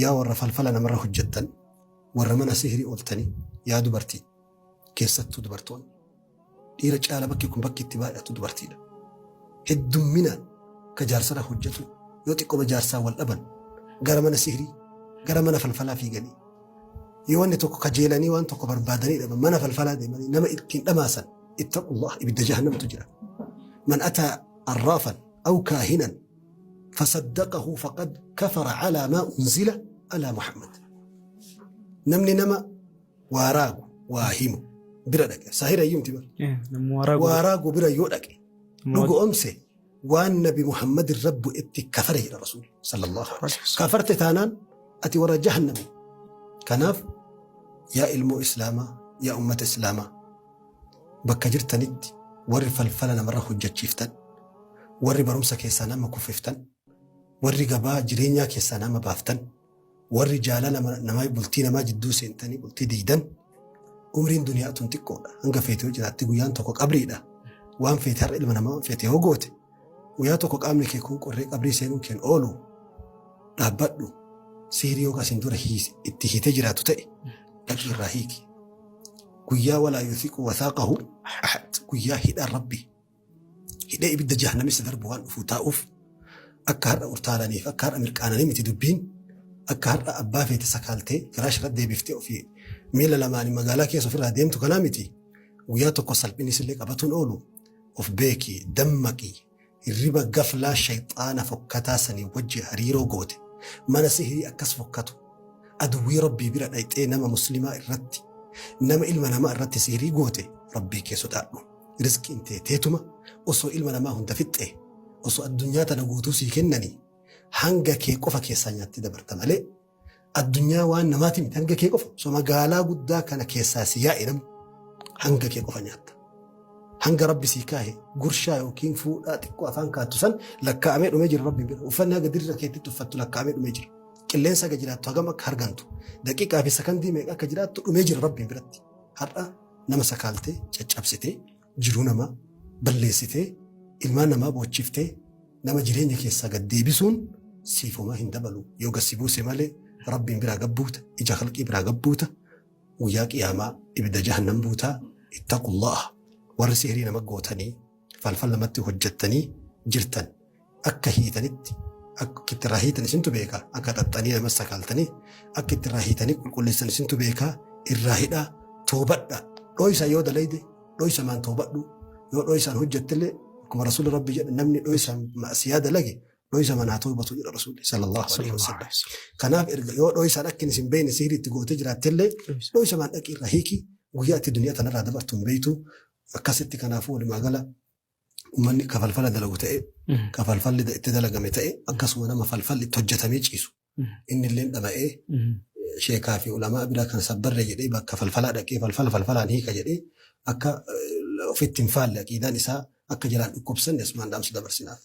Yaa warra falfala namarra hojjettan, warra mana sihrii ooltanii, yaa dubartii, keessattuu dubartoonni. Dhiira caala bakki kun bakki itti baay'atu dubartiidha. Heddumminaan ka jaarsarra hojjetu yoo xiqqoma jaarsaa wal dhaban gara mana sihrii, gara mana falfalaa fiiganii yoo wanni tokko kajeelanii waan tokko barbaadanii dhaban mana falfalaa deemanii nama ittiin dhamaasan ittaqullah ibidda jahannamtu jira. Man ataa arraafan aw kaahinan fasaddaqahu faqad kafara calaa maa unzila alaa Muhammad. Namni nama waa raagu waa himu bira dhaqe saahira iyyuu miti bara. Waa raagu bira yoo dhaqe dhugu omse waan nabi Muhammad irra bu'etti kafare jedha Rasuul sallallahu alaihi wasallam. Kafarte taanaan ati warra jahannami. Kanaaf yaa ilmoo Islaamaa yaa ummata Islaamaa bakka jirtanitti warri falfala namarra hojjechiiftan warri barumsa keessaa nama kuffiftan warri gabaa jireenyaa keessaa nama baaftan warri jaalala namaa bultii namaa jidduu seentanii bultii diidan umriin duniyaa tun xiqqoodha. Hanga feete yoo jiraatte guyyaan tokko qabriidha. Waan feete har'a ilma namaa waan feete yoo goote guyyaa tokko qaamni kee kun qorree qabrii seenuun keen oolu dhaabbadhu sihrii yoo asin dura itti hiitee jiraatu ta'e dhaqii irraa hiiki. Guyyaa walaa yuthiqu wathaaqahu ahad guyyaa hidhaan rabbii hidhee ibidda jahannami si darbu waan dhufuu taa'uuf akka har'a urtaalaniif akka har'a mirqaananii miti dubbiin akka har'a abbaa feete sakaaltee firaash irra deebiftee ofii miila lamaanii magaalaa keessa ofirraa deemtu kanaa miti guyyaa tokko salphinni sillee qabatuun oolu of beeki dammaqi hirriba gaflaa shayxaana fokkataa sanii wajji hariiroo goote mana sihirii akkas fokkatu aduwwii rabbii bira dhayxee nama muslimaa irratti nama ilma namaa irratti sihirii goote rabbii kee sodaadhu. Rizqiin tee teetuma osoo ilma namaa hunda fixxee osoo addunyaa tana guutuu sii kennanii hanga kee qofa keessaa nyaattee dabarta malee addunyaa waan namaati miti hanga kee qofa osoo magaalaa guddaa kana keessaa si yaa'e namni hanga kee qofa nyaatta. Hanga rabbi sii kaahe gurshaa yookiin fuudhaa xiqqoo afaan kaattu san lakkaa'amee dhumee jira rabbiin bira. Uffanni haga dirra keetitti uffattu lakkaa'amee dhumee jira. Qilleensa haga jiraattu hagam akka hargantu daqiiqaa fi sakandii meeqa akka jiraattu dhumee jira rabbiin biratti. Har'a nama sakaaltee caccabsitee jiruu namaa balleessitee ilmaan namaa boochiftee nama jireenya keessaa gad deebisuun siif homaa hin dabalu yoo gad si buuse malee rabbiin biraa gad buuta ija khalqii biraa gad buuta guyyaa qiyaamaa ibidda jahannam buutaa ittaqullaha warri sihrii nama gootanii falfal namatti hojjettanii jirtan akka hiitanitti akka itti irraa hiitan isintu beeka akka xaxxanii nama sakaaltanii akka itti irraa hiitanii qulqulleessan isintu beeka irraa hidhaa toobadha dhoysa yoo dalayde dhoysa maan toobadhu yoo dhoysaan hojjettellee akkuma rasuulli rabbi jedhe namni dhoysaan ma'asiyaa dalage dhoysa maan haa toobatu jedha rasuulli sallallahu alaihi wasallam kanaaf erga yoo dhoysaan akka isin beekne sihrii itti gootee jiraattellee dhoysa maan dhaqii irraa hiiki guyyaa itti duniyaa tanarraa dabartu hin beektu akkasitti kanaafuu walumaa gala ummanni ka falfala dalagu ta'e ka falfalli itti dalagame ta'e akkasuma nama falfalli itti hojjetamee ciisu inni illee dhama'ee sheekaa fi ulamaa biraa kan sabbarre jedhee bakka falfalaa dhaqee falfala falfalaan hiika jedhee akka ofitti hin faalle aqiidaan isaa akka jalaan dhukkubsanne asumaan dhaamsa dabarsinaaf.